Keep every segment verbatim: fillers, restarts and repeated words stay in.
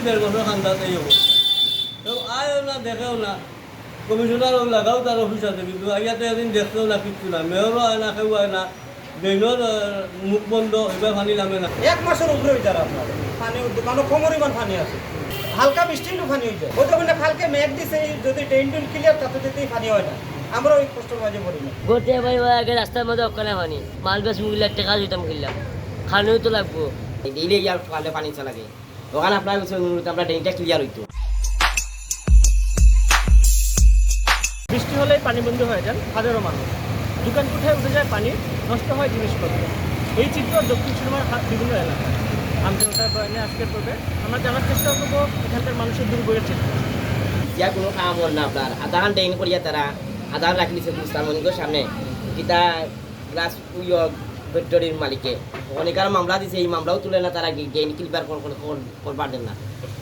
দেড় বছর খান্দাত এই অবস্থা। কেউ আয়ও না, দেখেও না। কমিশনার ও লাগাও তার অফিস আছে, কিন্তু আইয়া তো একদিন দেখছেও না, কিচ্ছু না। মেয়রও আয় না, কেউ আয় না। ড্রেইনর, আহ, মুখ বন্ধ, এবার পানি নামে না। এক মাসর উপরে অই যার আপনার। পানি, দোকানো কমর ইমান পানি আছে। হালকা বৃষ্টি অইলেউ পানি অই যায়। ওই দোকানে কালকে মেঘ দিছে, এই যদি ড্রেইন ট্রেইন ক্লিয়ার, তাতে দিতেই পানি হয় না। আমরা ওই কষ্টর মাঝে পড়ি না। গোটে ভাই, ভাই, আগে রাস্তার মাঝে ওখানে পানি। মাল বেশ মুগিলা টেকা দিতাম কিনলাম। খানিও তো লাগবো। ডেইলি ইয়ার ফালে পানি চলা লাগে। ওখানে আপনার কাছে অনুরোধ, আমরা ড্রেইনটা ক্লিয়ার হইতো। বৃষ্টি হলেই পানিবন্দী হয়ে যান হাজারো মানুষ। দোকান কোঠায় উঠে যায় পানি, নষ্ট হয় জিনিসপত্র। এই চিত্র দক্ষিণ সুরমার হা-, বিভিন্ন এলাকায়। আমজনতার বয়ানে আজকের পর্বে আমরা জানার চেষ্টা করব এখানকার মানুষের দুর্ভোগের চিত্র। যে কোনো কাম হল না আপনার, আধাখান ড্রেইন করিয়া তারা আধাখান রাখি দিছে গুলিস্তান মনিকর সামনে। কিতা গ্লাস উইয়ক ফ্যাক্টরির মালিকে অনেকর মামলা দিছে, এই মামলাও তুলে না, তারা ড্রেইন ক্লিয়ার কর-, কর-, কর-, করবার দেন না।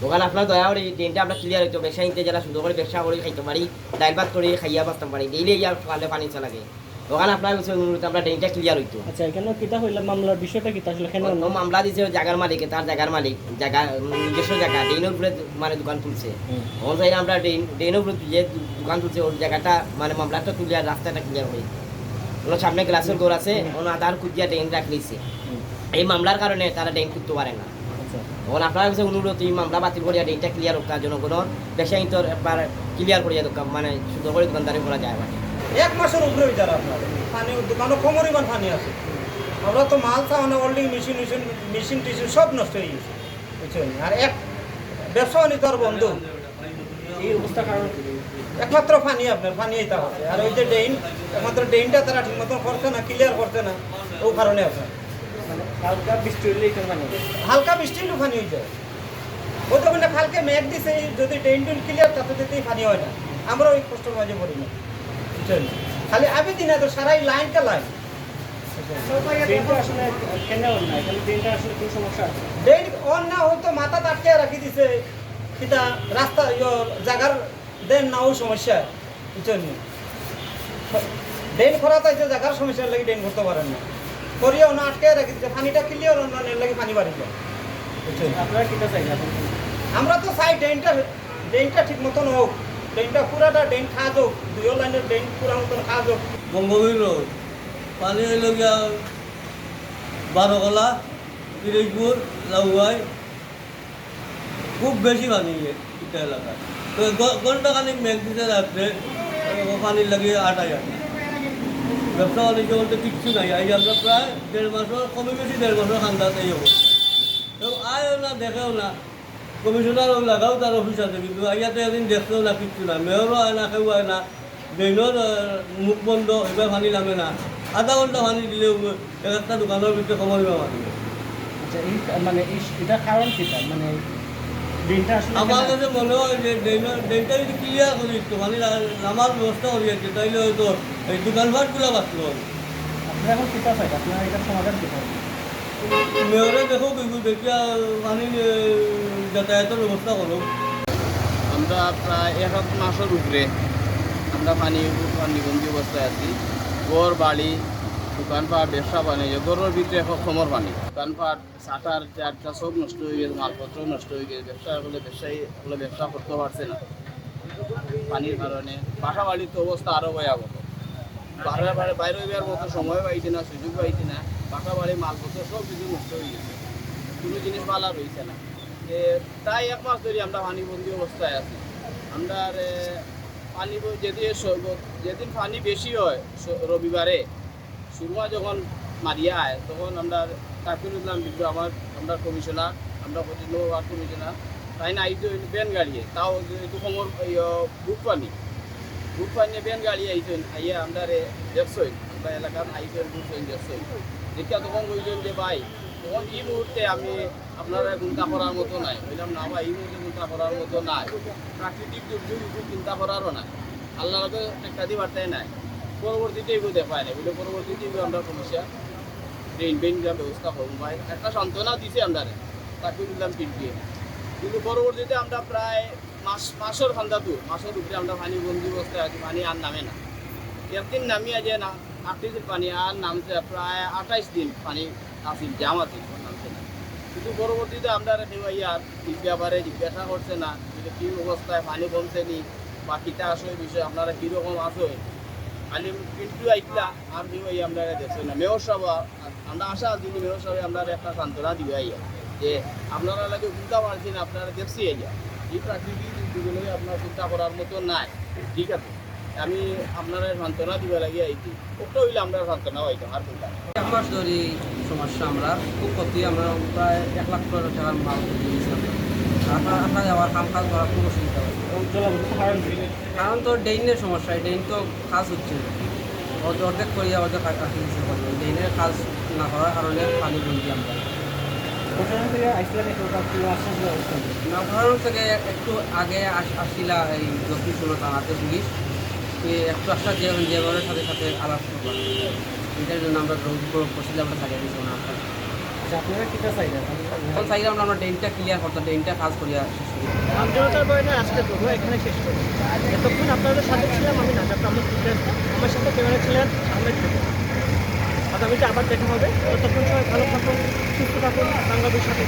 ওখানে আপনার দয়া করে এই ড্রেইনটা আমরা ক্লিয়ার হইতো, ব্যবসায়ীতে যারা সুন্দর করে ব্যবসা করে খাইতে পারি, ডাইল ভাত করে খাইয়া বাঁচতাম পারি, ডেইলি ইয়ার ফালে পানি চলা লাগে। ওখানে আপনার কাছে অনুরোধ, আমরা ড্রেইনটা ক্লিয়ার হইতো। আচ্ছা, এখানে কিতা হইলো, মামলার বিষয়টা কিতা আসলে? কেন ও, ও মামলা দিছে ওই জায়গার মালিকে, তার জায়গার মালিক, জায়গা, উম, নিজস্ব জায়গা, ড্রেইনর উপরে মানে দোকান তুলছে। হুম। ওখান থেকে আমরা ড্রেইন, ড্রেইনর উপরে যে দু-, দোকান তুলছে, ওই জায়গাটা মানে মামলাটা তুলিয়া রাস্তাটা ক্লিয়ার হয়ে ওনার সামনে গ্লাসের ঘর আছে, হুম। ওনার আধার খুঁজিয়া ড্রেইন রাখলিছে। হুম। এই মামলার কারণে তারা ড্রেইন তুলতে পারে না। আচ্ছা। এখন আপনার কাছে অনুরোধ, এই মামলা বাতিল করিয়া ড্রেইনটা ক্লিয়ার হোক, জনগণর ব্যবসায়ী তো একবার ক্লিয়ার করিয়া দোকান, মানে, সুন্দর করে দোকানদারি করা যায় মানে। এক মাসর উপরে অই যার আপনার। পানি, দোকানো কমর ইমান পানি আছে। আমরা তো মাল চাওয়া না, ওয়েল্ডিং মেশিন, মেশিন, মেশিন টেশিন সব নষ্ট হয়ে গেছে, বুঝছেন? আর এক ব্যবসা বাণিজ্য আর বন্ধ। এই অবস্থা কারণ কি? একমাত্র পানি, আপনার পানি এটা হচ্ছে। আর ওই যে ড্রেইন, একমাত্র ড্রেইনটা তারা ঠিক মতন করছে না, ক্লিয়ার করছে না, ও কারণে আপনার। মানে, হালকা বৃষ্টি হইলে এটা মানে? হালকা বৃষ্টি হইলে পানি হয়ে যায়। ওই তো মানে কালকে মেঘ দিছে, এই যদি ড্রেইন ট্রেইন ক্লিয়ার, তাতে দিতেই পানি হয় না। আমরা ওই কষ্টর মাঝে পড়ি না, বুঝছেন? খালি আবে দিন তো সারাই লাইনটা লাইন। ড্রেইনটা আসলে কেন অন না? এখানে ড্রেইনটা আসলে কোন সমস্যা আছে? ড্রেইন অন না, ও তো মাথা আটকে রাখি দিছে। কিতা রাস্তা, ইয়ো, জাগার দেন না, ওই সমস্যা, বুঝছেন নি? ড্রেইন করা চাইছে, জাগার সমস্যার লাগি ড্রেইন করতে পারেন না। করিয়া ওনা আটকে রাখি দিছে, পানিটা ক্লিয়ার অন না, এর লাগি পানি বাড়ি যায়, বুঝছেন? আপনারা কিতা চাইছেন এখন? আমরা তো চাই ড্রেইনটা, ড্রেইনটা ঠিক মতন হোক, ড্রেইনটা পুরাটা ড্রেইন খাওয়া যাক, দুইও লাইনের ড্রেইন পুরা মতন খাওয়া যাক। বঙ্গবীর রোড, পানি হইল গিয়া বারোগলা, পিরোজপুর, লাউয়াই, খুব বেশি পানি ইটা এলাকায়। তো ঘ-, ঘন্টাখানিক মেঘ দিছে রাত্রে, ও পানির লাগি আটাই আটে। ব্যবসা বাণিজ্য বলতে কিচ্ছু নাই। এই আমরা প্রায় দেড় মাস, কমে বেশি দেড় মাসর খান্দাত এই অবস্থা। কেউ আয়ও না, দেখেও না। কমিশনার ও লাগাও তার অফিস আছে, কিন্তু আইয়া তো একদিন দেখছেও না, কিচ্ছু না। মেয়রও আয় না, কেউ আয় না। ড্রেইনর, আহ, মুখ বন্ধ, এবার পানি নামে না। আধা ঘন্টা পানি দিলে ও এক একটা দোকানর ভিতরে কমর ইমান পানি। আচ্ছা, এই মানে এই, এটা কারণ কিতা? মানে ড্রেইনটা আসলে আমার কেন? কাছে মনে হয় যে ড্রেইনর, ড্রেইনটা যদি ক্লিয়ার করি দিত, পানি না-, নামার ব্যবস্থা করি দিত, তাইলে হয়তো এই দোকানপাটগুলা বাঁচলো। আপনারা এখন কিতা চাই? আপনারা এটার সমাধান কিতা? মেয়রে দেখো, দেখি, দেখি, আহ, পানি, আহ, যাতায়াতর ব্যবস্থা করো। আমরা প্রায় এক মাসর উপরে আমরা পানি, পানিবন্দী অবস্থায় আছি। ঘর, বাড়ি, দোকানপাট, ব্যবসা বাণিজ্য, ঘরর ভিতরে এখন কমর পানি। দোকানপাট, শাটার, টাটার সব নষ্ট হয়ে গেছে, মালপত্র নষ্ট হয়ে গেছে, ব্যবসা করলে ব্যবসায়ী হলে ব্যবসা করতে পারছে না পানির কারণে। বাসা বাড়ির তো অবস্থা আরো ভয়াবহ। বারো বারে বাইরে হইবার মতো সময় পাইছি না, সুযোগ পাইছি না। বাসা বাড়ি, মালপত্র সব কিছু নষ্ট হয়ে গেছে, কোনো জিনিস ভালা রইছে না। এ, প্রায় এক মাস ধরে আমরা পানিবন্দী অবস্থায় আছি। আমরা, এ, পানি ব-, যেদিন স-, যেদিন পানি বেশি হয় স-, রবিবারে, সুরমা যখন মারিয়া আয়, তখন আমরা তাকিরুল ইসলাম বিল্লু, আমার, আমরা কমিশনার, আমরা পঁচিশ নম্বর ওয়ার্ড কমিশনার, তাইন আইছইন ভ্যান গাড়িয়ে, তাও যে একটু কমর, ইয়ো, বুক পানি, বুক পানি ভ্যান গাড়িয়ে আইছইন, আইয়া আমরারে দেখছইন, আমরা এলাকাত আইছইন, বুক পানি দেখছইন। দেখিয়া তখন কইছইন যে, "ভাই, তখন এই মুহূর্তে আমি আপনারা চিন্তা করার মতো নাই।" কইলাম, "না ভাই, এই মুহূর্তে চিন্তা করার মতো নাই, প্রাকৃতিক দুর্যোগ কিছু চিন্তা করারও নাই।" আল্লাহর লগে টেক্কা দি বার্তায় নাই। পরবর্তীতে এগুলো দেখা হয় না, বলে পরবর্তীতে এগুলো আমরা সমস্যা ড্রেন বেন ব্যবস্থা করবো বা একটা সান্ত্বনা দিছে আমরা, তাকে দিলাম টিপ দিয়ে। কিন্তু পরবর্তীতে আমরা প্রায় মাস, মাসের খান্দা দু মাসের উপরে আমরা পানি বন্দি অবস্থায় আছি, পানি আর নামে না। একদিন নামিয়া যায় না, আটত্রিশ দিন পানি আর নামছে, প্রায় আঠাইশ দিন পানি আসিল, জাম আছিল, নামছে না। কিন্তু পরবর্তীতে আপনারা কেউ আইয়া এই ব্যাপারে জিজ্ঞাসা করছে না যে কি অবস্থায় পানি কমছে নি বা কিতা আসলে বিষয়, আপনারা কিরকম আছেন। খালি পিন্টু আইতলা, আর কেউ আইয়া আপনারা দেখছে না। মেয়র সাহেব, আমরা আশা আছি যে মেয়র সাহেব আপনারা একটা সান্ত্বনা দিবা আইয়া যে আপনারা লাগে চিন্তা পারছি না, আপনারা দেখছি আইয়া। এই প্রাকৃতিক দুর্যোগ লইয়া আপনারা চিন্তা করার মতো নাই, ঠিক আছে? আমি আপনারা সান্ত্বনা দিবা লাগি আইছি, ওটা হইলে আমরা সান্ত্বনা পাইতাম, আর কোনটা? এক মাস ধরে এই সমস্যা, আমরা খুব ক্ষতি, আমরা প্রায় এক লাখ টাকার মাল ক্ষতি হয়েছে। আমরা আসা যাওয়ার কাম কাজ করার খুব অসুবিধা হয়। কারণ তো ড্রেনের সমস্যা, ড্রেন তো কাজ হচ্ছে না। অর্ধ-, অর্ধেক করিয়া অর্ধেক রাখি দিছে। ড্রেনের কাজ না করার কারণে পানি বন্দি আমরা। প্রশাসন থেকে আইসিলা নাকি ওটা কি আশ্বাস দেওয়া হচ্ছে? না, প্রশাসন থেকে একটু আগে আস-, আসছিলা এই দক্ষিণ সুরমা থানাতে পুলিশ। এ একটু আশ্বাস দিয়ে যেভাবে সাথে সাথে আলাপ করবা। এটার জন্য আমরা রোড ব্লক করছিলাম, আমরা ছাড়িয়ে দিচ্ছি না। আচ্ছা, আপনারা কিতা চাইলেন? এখন চাইলাম আমরা ড্রেনটা ক্লিয়ার করতে, ড্রেনটা কাজ করিয়া শেষ করি। আমজনতার বয়ানে আজকে সভা এখানে শেষ করি। এতক্ষণ আপনাদের সাথে ছিলাম আমি নাজাফ আহমদ ফিরোজ। আমার সাথে ক্যামেরা ছিলেন আহমেদ ফিরোজ। আগামীতে আবার দেখা হবে। ততক্ষণ সবাই ভালো থাকুন, সুস্থ থাকুন, বাংলাদেশ সাথে।